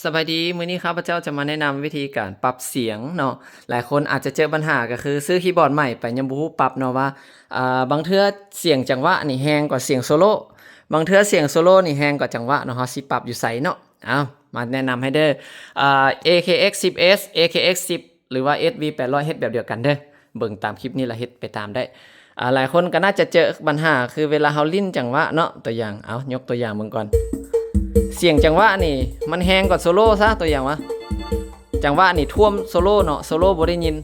ສະບາຍດີ, ມື້ນີ້ຂ້າພະເຈົ້າຈະມາແນະນຳວິທີການປັບສຽງເນາະ. ຫຼາຍຄົນອາດຈະເຈີບັນຫາ ກໍຄືຊື້ຄີບອດໃໝ່ໄປ ຍັງບໍ່ຮູ້ປັບເນາະວ່າ ອ່າ ບາງເທື່ອສຽງຈັງຫວະນີ້ແຮງກວ່າສຽງໂຊໂລ, ບາງເທື່ອສຽງໂຊໂລນີ້ແຮງກວ່າຈັງຫວະເນາະ. ເຮົາຊິປັບຢູ່ໃສເນາະ? ເອົາ ມາແນະນຳໃຫ້ເດີ. ອ່າ ເອເຄເອັກສິບເອັສ ເອເຄເອັກສິບ ຫຼືວ່າ ເອສວີແປດຮ້ອຍ ເຮັດແບບດຽວກັນເດີ. ເບິ່ງຕາມຄລິບນີ້ລະເຮັດໄປຕາມໄດ້. ອ່າ ຫຼາຍຄົນກໍໜ້າຈະເຈີບັນຫາ ຄືເວລາເຮົາຫຼິ້ນຈັງຫວະເນາະ, ຕົວຢ່າງ ເອົາ ຍົກຕົວຢ່າງເບິ່ງກ່ອນ. ສຽງຈັງຫວະນີ້ມັນແຮງກວ່າໂຊໂລຊະ, ຕົວຢ່າງວ່າ ຈັງຫວະນີ້ຖ້ວມໂຊໂລເນາະ, ໂຊໂລບໍ່ໄດ້ຍິນ.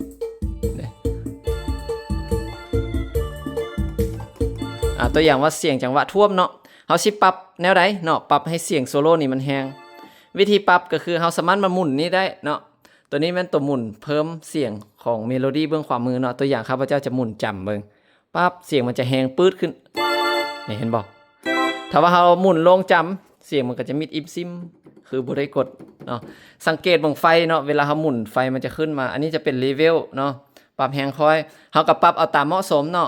ອ່າ ຕົວຢ່າງວ່າສຽງຈັງຫວະຖ້ວມເນາະ, ເຮົາຊິປັບແນວໃດເນາະ, ປັບໃຫ້ສຽງໂຊໂລນີ້ມັນແຮງ. ວິທີປັບກໍຄືເຮົາສາມາດມາໝູນນີ້ໄດ້ເນາະ. ຕົວນີ້ແມ່ນຕົວໝູນເພີ່ມສຽງຂອງເມໂລດີເບື້ອງຂວາມືເນາະ. ຕົວຢ່າງ ຂ້າພະເຈົ້າຈະໝູນຈຳເບິ່ງ, ປັບ ສຽງມັນຈະແຮງປືດຂຶ້ນ. ນີ້ ເຫັນບໍ່? ຖ້າວ່າເຮົາໝູນລົງຈຳ, ສຽງມັນກໍຈະມິດອິ້ມຊິ້ມ ຄືບໍ່ໄດ້ກົດເນາະ. ສັງເກດເບິ່ງໄຟເນາະ, ເວລາເຮົາໝູນໄຟມັນຈະຂຶ້ນມາ. ອັນນີ້ຈະເປັນເລເວວເນາະ, ປັບແຮງຄ່ອຍ. ເຮົາກໍປັບເອົາຕາມເໝາະສົມເນາະ.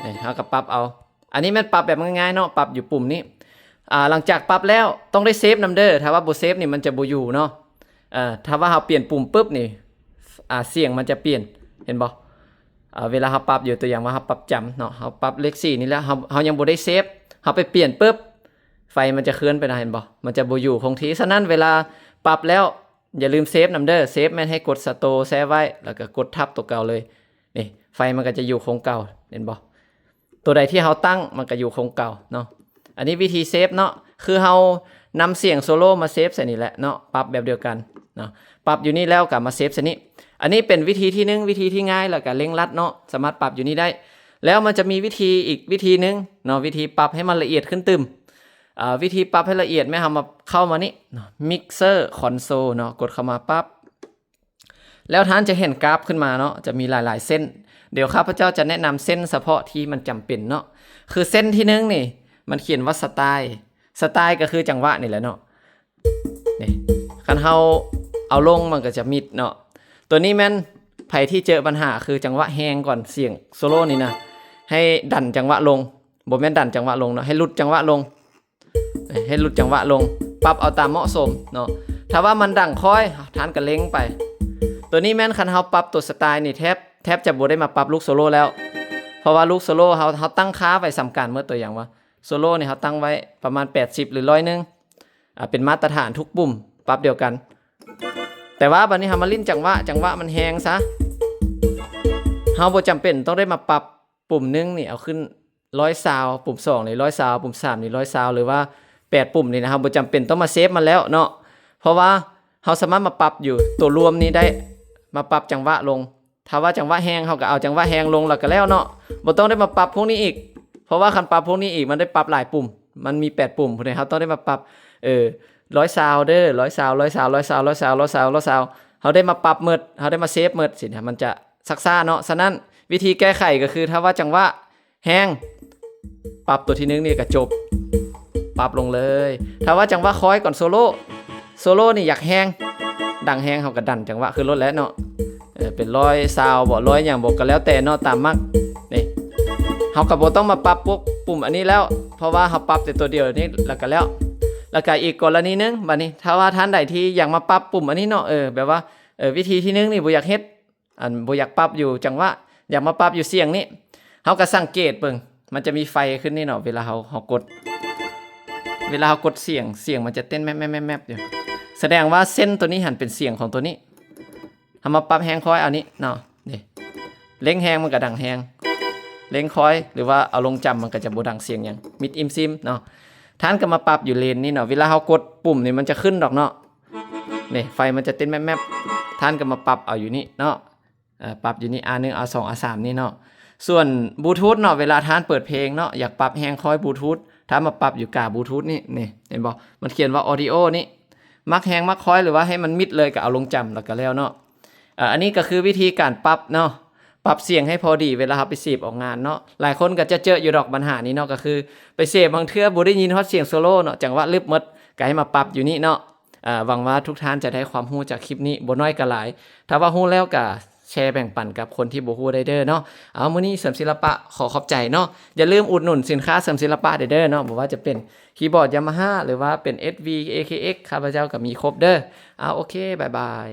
ນີ້ ເຮົາກໍປັບເອົາ. ອັນນີ້ແມ່ນປັບແບບງ່າຍໆເນາະ, ປັບຢູ່ປຸ່ມນີ້. ອ່າ ຫຼັງຈາກປັບແລ້ວຕ້ອງໄດ້ເຊບນຳເດີ, ຖ້າວ່າບໍ່ເຊບນີ້ມັນຈະບໍ່ຢູ່ເນາະ. ເອີ ຖ້າວ່າເຮົາປ່ຽນປຸ່ມປຶບນີ້ ອ່າ ສຽງມັນຈະປ່ຽນ, ເຫັນບໍ່? ເອີ ເວລາເຮົາປັບຢູ່, ຕົວຢ່າງວ່າເຮົາປັບຈຳເນາະ, ເຮົາປັບເລກສີ່ນີ້ແລ້ວ ເຮົາ ເຮົາຍັງບໍ່ໄດ້ເຊບ, ເຮົາໄປປ່ຽນປຶບ ໄຟມັນຈະເຄື່ອນໄປນະ, ເຫັນບໍ່? ມັນຈະບໍ່ຢູ່ຄົງທີ່. ສະນັ້ນເວລາປັບແລ້ວຢ່າລືມເຊບນຳເດີ, ເຊບແມ່ນໃຫ້ກົດສະໂຕແຊ່ໄວ້ ແລ້ວກໍກົດທັບຕົວເກົ່າເລີຍ. ນີ້ ໄຟມັນກໍຈະຢູ່ຄົງເກົ່າ, ເຫັນບໍ່? ຕົວໃດທີ່ເຮົາຕັ້ງມັນກໍຢູ່ຄົງເກົ່າເນາະ. ອັນນີ້ວິທີເຊບເນາະ, ຄືເຮົານຳສຽງໂຊໂລມາເຊບໃສ່ນີ້ແຫຼະເນາະ, ປັບແບບດຽວກັນເນາະ. ປັບຢູ່ນີ້ແລ້ວກໍມາເຊບໃສ່ນີ້. ອັນນີ້ເປັນວິທີທີໜຶ່ງ, ວິທີທີ່ງ່າຍ ແລ້ວກໍເລັ່ງລັດເນາະ, ສາມາດປັບຢູ່ນີ້ໄດ້. ແລ້ວມັນຈະມີວິທີອີກວິທີໜຶ່ງເນາະ, ວິທີປັບໃຫ້ມັນລະອຽດຂຶ້ນຕື່ມ. ເອີ ວິທີປັບໃຫ້ລະອຽດແມ່ນເຮົາມາ ເຂົ້າມານີ້ເນາະ, ມິກເຊີຄອນໂຊລເນາະ, ກົດເຂົ້າມາປັບ ແລ້ວທ່ານຈະເຫັນກາບຂຶ້ນມາເນາະ, ຈະມີຫຼາຍໆເສັ້ນ. ດຽວຂ້າພະເຈົ້າຈະແນະນຳເສັ້ນສະເພາະທີ່ມັນຈຳເປັນເນາະ. ຄືເສັ້ນທີໜຶ່ງນີ້ ມັນຂຽນວ່າສະຕາຍ, ສະຕາຍກໍຄືຈັງຫວະນີ້ແຫຼະເນາະ. ນີ້ ຄັນເຮົາເອົາລົງມັນກໍຈະມິດເນາະ. ຕົວນີ້ແມ່ນໃຜທີ່ເຈີບັນຫາ ຄືຈັງຫວະແຮງກ່ອນສຽງໂຊໂລນີ້ນະ, ໃຫ້ດັນຈັງຫວະລົງ, ບໍ່ແມ່ນດັນຈັງຫວະລົງເນາະ, ໃຫ້ຫຼຸດຈັງຫວະລົງ. ໃຫ້ຫຼຸດຈັງຫວະລົງ, ປັບເອົາຕາມເໝາະສົມເນາະ. ຖ້າວ່າມັນດັງຄ່ອຍ, ທ່ານກໍເລັ່ງໄປ. ຕົວນີ້ແມ່ນຄັນເຮົາປັບຕົວສະຕາຍນີ້ ແທບ ແທບຈະບໍ່ໄດ້ມາປັບລູກໂຊໂລແລ້ວ, ເພາະວ່າລູກໂຊໂລເຮົາ ເຮົາຕັ້ງຄ່າໄວ້ສ່ຳກັນໝົດ. ຕົວຢ່າງວ່າໂຊໂລນີ້ເຮົາຕັ້ງໄວ້ປະມານແປດສິບ ຫຼື ຮ້ອຍໜຶ່ງ, ອ່າ ເປັນມາດຕະຖານທຸກປຸ່ມ, ປັບດຽວກັນ. ແຕ່ວ່າບັດນີ້ເຮົາມາຫຼິ້ນຈັງຫວະ, ຈັງຫວະມັນແຮງຊະ, ເຮົາບໍ່ຈຳເປັນຕ້ອງໄດ້ມາປັບ ປຸ່ມໜຶ່ງນີ້ເອົາຂຶ້ນຮ້ອຍຊາວ, ປຸ່ມສອງນີ້ຮ້ອຍຊາວ, ປຸ່ມສາມນີ້ຮ້ອຍຊາວ ຫຼືວ່າແປດປຸ່ມນີ້ນະ, ເຮົາບໍ່ຈຳເປັນຕ້ອງມາເຊບມັນແລ້ວເນາະ, ເພາະວ່າເຮົາສາມາດມາປັບຢູ່ຕົວລວມນີ້ໄດ້, ມາປັບຈັງຫວະລົງ. ຖ້າວ່າຈັງຫວະແຮງ ເຮົາກໍເອົາຈັງຫວະແຮງລົງແລ້ວກໍແລ້ວເນາະ, ບໍ່ຕ້ອງໄດ້ມາປັບພວກນີ້ອີກ, ເພາະວ່າຄັນປັບພວກນີ້ອີກ ມັນໄດ້ປັບຫຼາຍປຸ່ມ, ມັນມີແປດປຸ່ມພຸ້ນເດ, ເຮົາຕ້ອງໄດ້ມາປັບ ເອີ ຮ້ອຍຊາວເດີ, ຮ້ອຍຊາວ, ຮ້ອຍຊາວ, ເຮົາໄດ້ມາປັບໝົດ, ເຮົາໄດ້ມາເຊບໝົດ, ຊິນະ ມັນຈະຊັກຊ້າເນາະ. ສະນັ້ນ ວິທີແກ້ໄຂກໍຄື ຖ້າວ່າຈັງຫວະ ແຮງ ປັບຕົວທີໜຶ່ງນີ້ກະຈົບ, ປັບລົງເລີຍ. ຖ້າວ່າຈັງຫວະຄ່ອຍກ່ອນໂຊໂລ, ໂຊໂລນີ້ຢາກແຮງ, ດັງແຮງ ເຮົາກະດັນຈັງຫວະຂຶ້ນໂລດແຫຼະເນາະ, ເປັນຮ້ອຍຊາວບໍ ຮ້ອຍຫຍັງບໍ ກະແລ້ວແຕ່ເນາະ ຕາມມັກ. ນີ້ ເຮົາກະບໍ່ຕ້ອງມາປັບພວກປຸ່ມອັນນີ້ແລ້ວ, ເພາະວ່າເຮົາປັບແຕ່ຕົວດຽວນີ້ລະກະແລ້ວ. ລະກະອີກກໍລະນີໜຶ່ງ, ບາດນີ້ ຖ້າວ່າທ່ານໃດທີ່ຢາກມາປັບປຸ່ມອັນນີ້ເນາະ, ເອີ ແບບວ່າ ເອີ ວິທີທີໜຶ່ງນີ້ບໍ່ຢາກເຮັດ, ອັນ ບໍ່ຢາກປັບຢູ່ຈັງຫວະ, ຢາກມາປັບຢູ່ສຽງນີ້, ເຮົາກະສັງເກດເບິ່ງ, ມັນຈະມີໄຟຂຶ້ນນີ້ເນາະ, ເວລາເຮົາ ເຮົາກົດ, ເວລາເຮົາກົດສຽງ, ສຽງມັນຈະເຕັ້ນແມັບໆໆຢູ່, ສະແດງວ່າເສັ້ນຕົວນີ້ຫັ້ນເປັນສຽງຂອງຕົວນີ້. ເຮົາມາປັບແຮງຄ່ອຍເອົານີ້ເນາະ, ນີ້ ເລັ່ງແຮງມັນກະດັງແຮງ, ເລັ່ງຄ່ອຍ ຫຼືວ່າເອົາລົງຈຳ ມັນກະຈະບໍ່ດັງສຽງຫຍັງ, ມິດອິ້ມຊິ້ມເນາະ. ທ່ານກະມາປັບຢູ່ເລນນີ້ເນາະ, ເວລາເຮົາກົດປຸ່ມນີ້ ມັນຈະຂຶ້ນດອກເນາະ, ນີ້ ໄຟມັນຈະເຕັ້ນແມັບໆ, ທ່ານກະມາປັບເອົາຢູ່ນີ້ເນາະ. ເອີ ປັບຢູ່ນີ້ ອາໜຶ່ງ ອາສອງ ອາສາມນີ້ເນາະ. ສ່ວນບລູທູດເນາະ, ເວລາທ່ານເປີດເພງເນາະ, ຢາກປັບແຮງຄ່ອຍບລູທູດ, ທ່ານມາປັບຢູ່ກາບລູທູດນີ້, ນີ້ ເຫັນບໍ່? ມັນຂຽນວ່າ ອອດິໂອ ນີ້, ມັກແຮງມັກຄ່ອຍ ຫຼືວ່າໃຫ້ມັນມິດເລີຍ ກະເອົາລົງຈຳ ລະກະແລ້ວເນາະ. ເອີ ອັນນີ້ກະຄືວິທີການປັບເນາະ, ປັບສຽງໃຫ້ພໍດີເວລາເຮົາໄປເສບອອກງານເນາະ. ຫຼາຍຄົນກະຈະເຈີຢູ່ດອກບັນຫານີ້ເນາະ, ກະຄືໄປເສບບາງເທື່ອບໍ່ໄດ້ຍິນຮອດສຽງໂຊໂລເນາະ, ຈັງຫວະລຶບໝົດ, ກະໃຫ້ມາປັບຢູ່ນີ້ເນາະ. ເອີ ຫວັງວ່າທຸກທ່ານຈະໄດ້ຄວາມຮູ້ຈາກຄລິບນີ້ ບໍ່ໜ້ອຍກະຫຼາຍ. ຖ້າວ່າຮູ້ແລ້ວກະ ແຊແບ່ງປັນກັບຄົນທີ່ບໍ່ຮູ້ໄດ້ເດີເນາະ. ເອົາ ມື້ນີ້ເສີມສິລະປະຂໍຂອບໃຈເນາະ. ຢ່າລືມອຸດໜູນສິນຄ້າເສີມສິລະປະໄດ້ເດີເນາະ, ບໍ່ວ່າຈະເປັນຄີບອດ Yamaha ຫຼືວ່າເປັນ ເອສ ວີ ເອ ເຄ ເອັກ ຂ້າພະເຈົ້າກໍມີຄົບເດີ. ເອົາ ໂອເຄ ບາຍບາຍ.